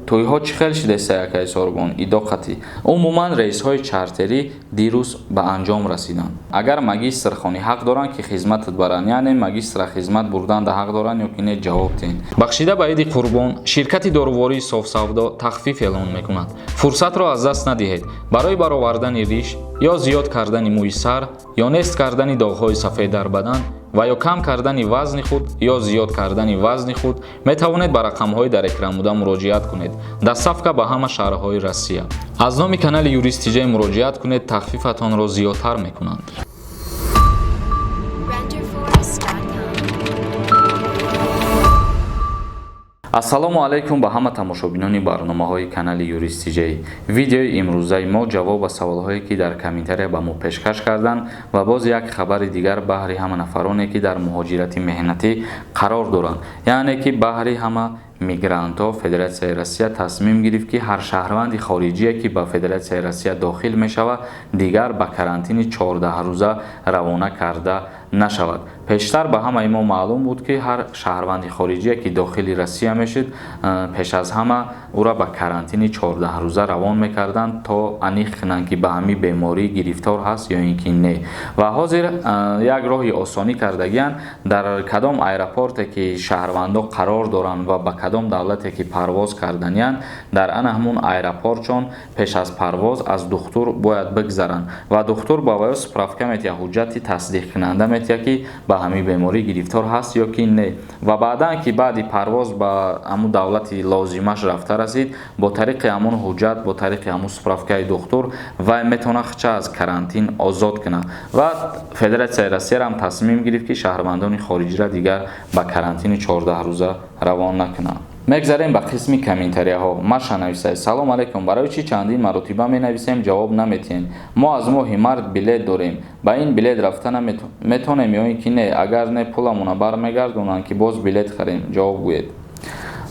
Тӯйҳо чӣ хел шидеста, акаи Сорбон, идоқатӣ? Умуман, рейсҳои чартерӣ дирӯз ба анҷом расиданд. Агар магистр хонӣ, ҳақ доранд, ки хизматат баранд, яъне магистра хизмат бурданда ҳақ доранд ё ки не? Ҷавоб диҳед. Бахшида ба иди Қурбон ширкати дорувории Софсавдо тахфиф эълон мекунад. Фурсатро аз даст надиҳед. Барои баровардани риш ё зиёд кардани мӯи сар ё нест кардани доғҳои сафед дар бадан ва ё кам кардани вазни худ ё зиёд кардани вазни худ метавонед ба рақамҳои дар экран буда муроҷиат кунед. Доставка ба ҳама шаҳрҳои Россия. Аз номи канали Юрист Тиҷай муроҷиат кунед, тахфифатонро зиёдтар мекунанд. Renderforest.com. Ассалому алайкум ба ҳама тамошобинони барномаҳои канали Юрист Тиҷай. Видеои имрӯзаи мо ҷавоб ба саволҳое, ки дар комментария ба мо пешкаш карданд, ва боз як хабари дигар баҳри ҳама нафароне, ки дар муҳоҷирати меҳнатӣ қарор доранд, яъне ки баҳри ҳама мигрантҳо. Федератсияи Россия тасмим гирифт, ки ҳар шаҳрванди хориҷие, ки ба Федератсияи Россия дохил мешавад, дигар ба карантини 14 рӯза равона карда нашавад. Пештар ба ҳамаи мо маълум буд, ки ҳар шаҳрванди хориҷие, ки дохили Россия мешид, пеш аз ҳама ӯра ба карантини 14 рӯза равон мекарданд, то аниқ кунанд, ки ба ҳамин беморӣ гирифтор ҳаст ё ин ки не. Ва ҳозир як роҳи осонӣ кардагианд: дар кадом аэропорте ки шаҳрвандо қарор доранд ва ба кадом давлате ки парвоз карданиянд, дар ана ҳамун аэропортшон пеш аз парвоз аз духтур бояд бигзаранд ва духтур ба ваё справка метиҳад, ҳуҷҷати тасдиқкунанда метиҳад, ки ба ҳамин беморӣ гирифтор ҳаст ё ки не. Ва баъдан, ки баъди парвоз ба ҳамун давлати лозимаш рафта расид, бо тариқи ҳамун ҳуҷҷат, бо тариқи ҳамун справкаи духтур вай метавонад худша аз карантин озод кунад. Ва Федератсияи Россияам тасмим гирифт, ки шаҳрвандони хориҷиро дигар ба карантини 14 рӯза равон накунад. Мегзарем ба қисми комментарияҳо. Маша нависад: «Салом алайкум, барои чӣ чандин маротиба менависем, ҷавоб наметиҳем? Мо аз моҳи март билет дорем. Ба ин билет рафта метонем ё ин ки не? Агар не, пуламона бармегардонанд, ки боз билет харем? Ҷавоб гӯед».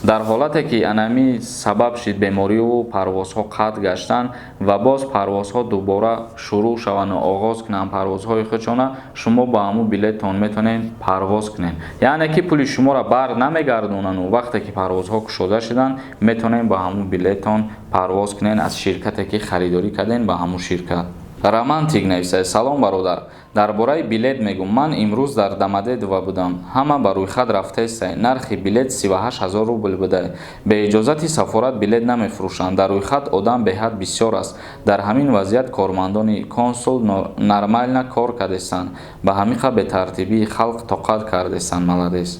Дар ҳолате ки анами сабаб шид бемориву парвозҳо қатъ гаштанд ва боз парвозҳо дубора шурӯъ шаванду оғоз кунанд парвозҳои худшона, шумо ба ҳамун билеттон метавонед парвоз кунед, яъне ки пули шуморо бар намегардонану вақте ки парвозҳо кушода шуданд, метавонед ба ҳамун билеттон парвоз кунед аз ширкате, ки харидорӣ кардем, ба ҳамун ширкат. Романтик нависад: «Салом, бародар, дар бораи билет мегӯм. Ман имрӯз дар Домодедово будам, ҳама ба рӯйхат рафтаестай. Нархи билет 38 000 рубл будай. Бе иҷозати сафорат билет намефурӯшанд. Дар рӯйхат одам беҳад бисёр аст. Дар ҳамин вазъият кормандони консул нормально кор кардестанд. Ба ҳамиқа бетартибии халқ тоқат кардестанд. Молодец».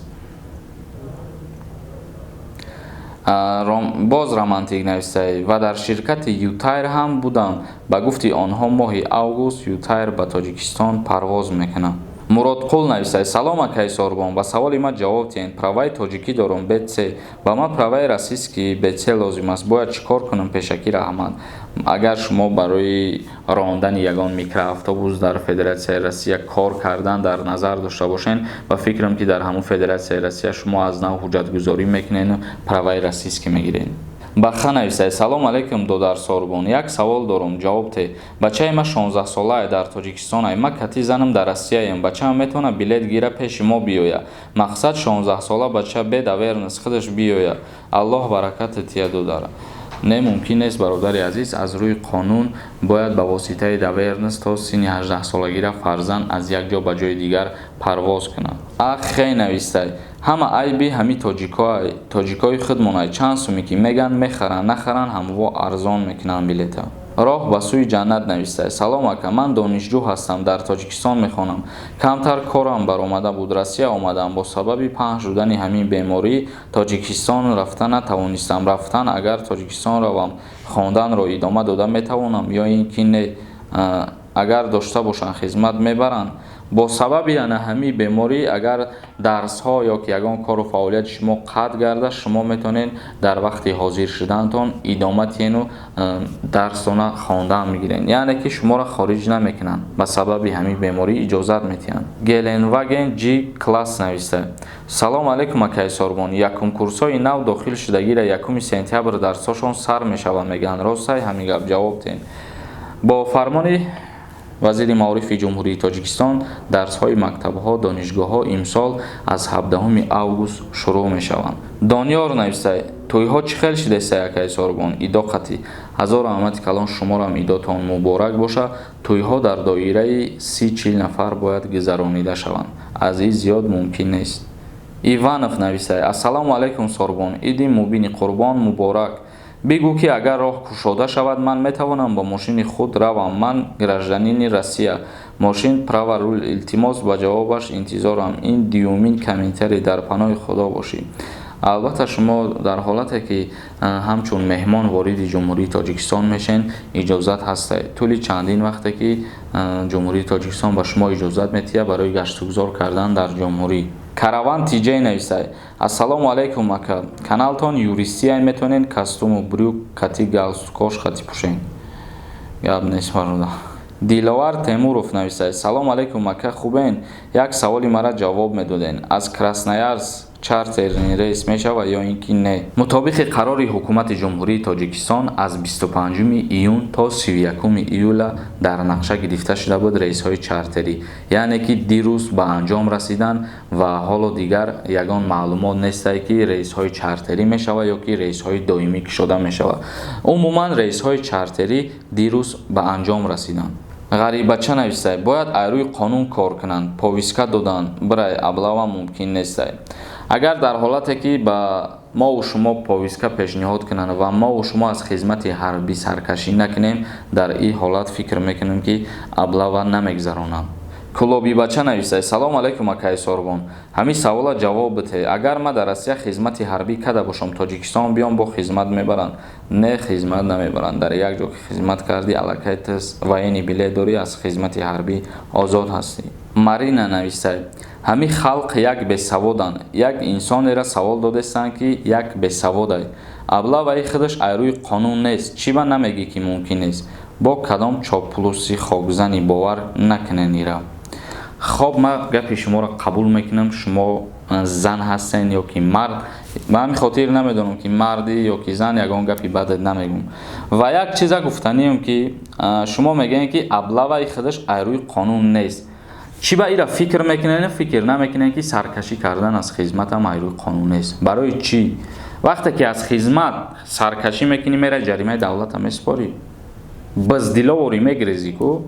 Боз Романтик навистай: «Ва дар ширкати Ютайр ҳам будам, ба гуфти онҳо моҳи август Ютайр ба Тоҷикистон парвоз мекунад». Муродқул нависай: «Салом, акаи Сорбон, ба саволи ман ҷавоб диҳед. Праваи тоҷикӣ дорум БЦ, ба ман праваи российский БЦ лозим аст, бояд чӣ кор кунам? Пешакӣ раҳмат». Агар шумо барои рондани ягон микроавтобус дар Федератсияи Россия кор кардан дар назар дошта бошед, ба фикрам, ки дар ҳамун Федератсияи Россия шумо аз нав ҳуҷҷатгузорӣ мекунеду праваи российский мегиред. Баха нависад: «Салом алейкум, додар Сорбон, як савол дорум, ҷавоб те. Бачаи ма 16-солае, дар Тоҷикистонай, ма кати занам дар Россияем. Бачаам метавонад билет гира, пеши мо биёя? Мақсад, 16-сола бача, бе доверенность худаш биёя. Аллоҳ бараката тия, додар». Не, мумкин нест, бародари азиз. Аз рӯи қонун бояд ба воситаи доверенность то синни 18-солагира фарзанд аз як ҷо ба ҷои дигар парвоз кунад. Ахе навистай: «Ҳама айби ҳами тоҷикои худмонай. Чанд суме ки меган, мехаранд, нахаранд, ҳамво арзон мекунанд билета». Роҳ ба сӯи ҷаннат навистай: «Салом, ака, ман донишҷӯ ҳастам, дар Тоҷикистон мехонам. Камтар корам баромада буд, Россия омадам. Бо сабаби паҳн шудани ҳамин беморӣ Тоҷикистон рафта натавонистам. Рафтан агар Тоҷикистон равам, хонданро идома дода метавонам ё ин ки не? Агар дошта бошанд, хизмат мебаранд?» Бо сабаби ана ҳамин беморӣ агар дарсҳо ё ки ягон кору фаъолияти шумо қатъ гардад, шумо метавонед дар вақти ҳозир шуданатон идома диҳену дарстона хондан мегиред, яъне ки шуморо хориҷ намекунанд. Ба сабаби ҳамин беморӣ иҷозат медиҳанд. Геленваген Ҷ класс нависта: «Салом алейкум, акаи Сорбон, якум курсҳои нав дохил шудагира 1 сентябр дарсҳошон сар мешавад, мегӯянд. Ростай ҳамин гап? Ҷавоб диҳед». Бо фармони вазири маорифи Ҷумҳурии Тоҷикистон дарсҳои мактабҳо, донишгоҳҳо имсол аз 17 август шурӯъ мешаванд. Дониёр навистай: Тӯйҳо чӣ хел шидеста, якай Сорбон? Идо қатӣ ҳазору раҳмати калон, шуморам идотон муборак боша. Тӯйҳо дар доираи 30-40 нафар бояд гузаронида шаванд, аз ин зиёд мумкин нест. Иванов нависад: «Ассалому алайкум, Сорбон, иди мубини Қурбон муборак. Бигӯ, ки агар роҳ кушода шавад, ман метавонам бо мошини худ равам? Ман гражданини Россия, мошин, права, руль. Илтимос, ба ҷавобаш интизорам». Ин дуюмин комментарий. Дар паноҳи Худо бошӣ. Албатта, шумо дар ҳолате ки ҳамчун меҳмон вориди Ҷумҳурии Тоҷикистон мешен, иҷозат ҳастед. Тӯли чандин вақте ки Ҷумҳурии Тоҷикистон ба шумо иҷозат метиҳад барои гаштугузор кардан дар ҷумҳурӣ. Караван Тиҷей нависад: «Ассалому алайкум, ака, каналтон юристия, метавонед костюму брюк кати галстукош хати пӯшен?» Гап нест, бародар. Диловар Темуров нависад: «Салом алайкум, ака, хубен? Як саволи мара ҷавоб медоден: аз Красноярск чартерный рейс мешавад ё ин ки не?» Мутобиқи қарори Ҳукумати Ҷумҳурии Тоҷикистон, аз 25 июн то 31 июла дар нақша гирифта шуда буд рейсҳои чартерӣ, яъне ки дирӯз ба анҷом расиданд ва ҳоло дигар ягон маълумот нестае, ки рейсҳои чартерӣ мешавад ё ки рейсҳои доимӣ кушода мешавад. Умуман, рейсҳои чартерӣ дирӯз ба анҷом расиданд. Ғарибача нависад: «Бояд аз рӯи қонун кор кунанд, повестка доданд, бирай, облава мумкин нестай». Агар дар ҳолате ки ба мову шумо повестка пешниҳод кунанд ва мову шумо аз хизмати ҳарбӣ саркашӣ накунем, дар ин ҳолат фикр мекунем, ки облава намегзаронанд. Кулобибача нависад: «Салом алайкум, акаи Сорбон, ҳамин савола ҷавоб бите: агар ман дар Россия хизмати ҳарбӣ карда бошам, Тоҷикистон биём, бо хизмат мебаранд?» Не, хизмат намебаранд. Дар як ҷо ки хизмат кардӣ, аллакай ту военный билет дорӣ, аз хизмати ҳарбӣ озод ҳастӣ. Марина нависад: «Ҳамин халқ як бесаводанд. Як инсонеро савол додестанд, ки як бесаводай. Облаваи худаш аз рӯи қонун нест, чӣ ба намегӣ, ки мумкин нест? Бо кадом чоплуси хокзанӣ? Бовар накунен ира». Хоб, ман гапи шуморо қабул мекунам. Шумо зан ҳастен ё ки мард, ба ҳамин хотир намедонам, ки марди ё ки зан, ягон гапи бадат намегӯм. Ва як чиза гуфтанием, ки шумо мегӯед, ки облаваи худаш аз рӯи қонун нест. Чӣ ба ира фикр мекунед? Фикр намекунед, ки саркашӣ кардан аз хизматам аз рӯи қонун нест? Барои чӣ? Вақте ки аз хизмат саркашӣ мекунӣ, мера ҷаримаи давлата месупорӣ. Буздиловорӣ мегирезӣ ку.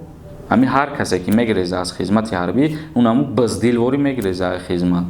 Ҳамин ҳар касе ки мегиреза аз хизмати ҳарбӣ, унаму буздилворӣ мегиреза аз хизмат.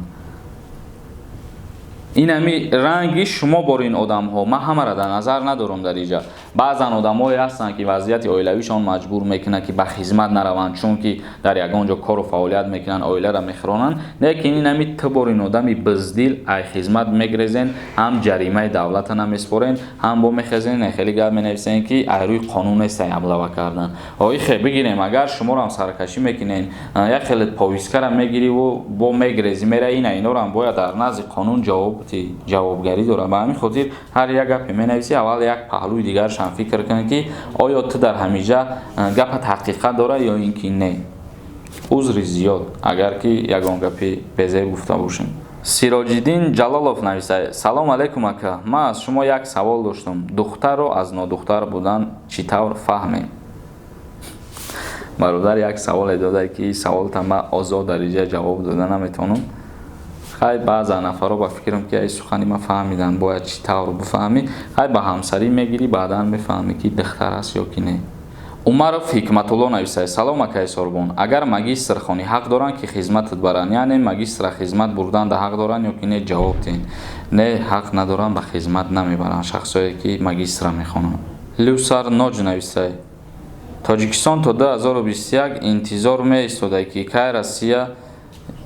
Ин ҳами ранги шумо бор ин одамҳо, ман ҳамаро дар назар надорам. Дар иҷа баъзан одамҳое ҳастанд, ки вазъияти оилавишон маҷбур мекунад, ки ба хизмат нараванд, чунки дар ягон ҷо кору фаъолият мекунанд, оиларо мехӯронанд. Лекин ин ҳами ту бор ин одами буздил ай хизмат мегирезен, ҳам ҷаримаи давлата намеспорен, ҳам бо мехезен, хеле гап менависен, ки ай рӯи қонун нест ай облава кардан. Охе, бигирем, агар шуморо саркашӣ мекунен, як хеле повесткара мегириву бо мегирези, мера, ина инорам бояд дар назди қонун ҷавобгарӣ дорад. Ба ҳамин хотир ҳар як гапе менависӣ, аввал як паҳлӯи дигарашам фикр кун, ки оё ту дар ҳамиҷа гапат ҳақиқат дорад ё ин ки не. Узри зиёд, агар ки ягон гапи безеб гуфта бошем. Сироҷиддин Ҷалолов нависад: «Салом алайкум, ака, ман аз шумо як савол доштам: духтарро аз нодухтар будан чӣ тавр фаҳмем?» Бародар, як саволе додае, ки саволта ман озод дар иҷа ҷавоб дода наметавонам. Хай, баъзан нафарҳо, ба фикрам, ки ай сухани ман фаҳмиданд. Бояд чӣ тавр бифаҳмӣ? Хай, ба ҳамсарӣ мегирӣ, баъдан мефаҳмӣ, ки духтар аст ё ки не. Умаров Ҳикматулло нависад: «Салом, акаи Сорбон, агар магистр хонӣ, ҳақ доранд, ки хизматат баранд? Яъне магистра хизмат бурданда ҳақ доранд ё ки не? Ҷавоб диҳед». Не, ҳақ надоранд, ба хизмат намебаранд шахсое, ки магистра мехонанд. Люсар Ноҷ нависад: «Тоҷикистон то 2021 интизор меистода, ки кай Россия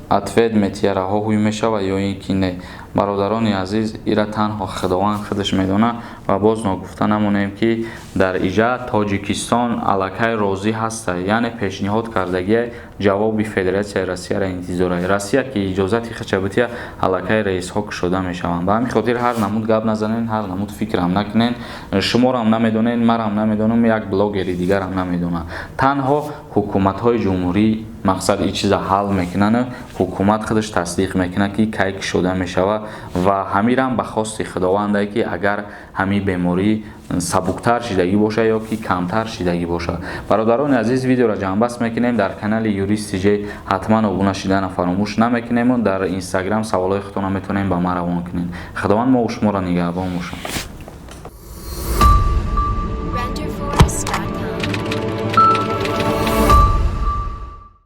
ответ метиҳад, раҳо ҳуй мешавад ё ин ки не?» Бародарони азиз, ира танҳо Худованд худаш медонад. Ва боз ногуфта намонем, ки дар иҷа Тоҷикистон аллакай розӣ ҳаста, яъне пешниҳод кардагия, ҷавоби Федератсияи Россияро интизора. Россия ки иҷозати худша битиҳад, аллакай рейсҳо кушода мешаванд. Ба ҳамин хотир ҳар намуд гап назанен, ҳар намуд фикрам накунен. Шуморам намедонед, марам намедонам, як блогери дигарам намедонад. Танҳо ҳукуматҳои ҷумҳурӣ, мақсад, ин чиза ҳал мекунанд, ҳукумат худаш тасдиқ мекунад, ки кай кушода мешавад. мешавад ва ҳамирам ба хости Худовандае, ки агар ҳамин беморӣ сабуктар шидагӣ бошад ё ки камтар шидагӣ бошад. Бародарони азиз, видеоро ҷамъбаст мекунем. Дар канали Юрист ТЖ ҳатман обуна шидана фаромӯш намекунему дар Инстаграм саволҳои худтонро метавонем ба ман равон кунед. Худованд мо шуморо нигаҳбон бошад.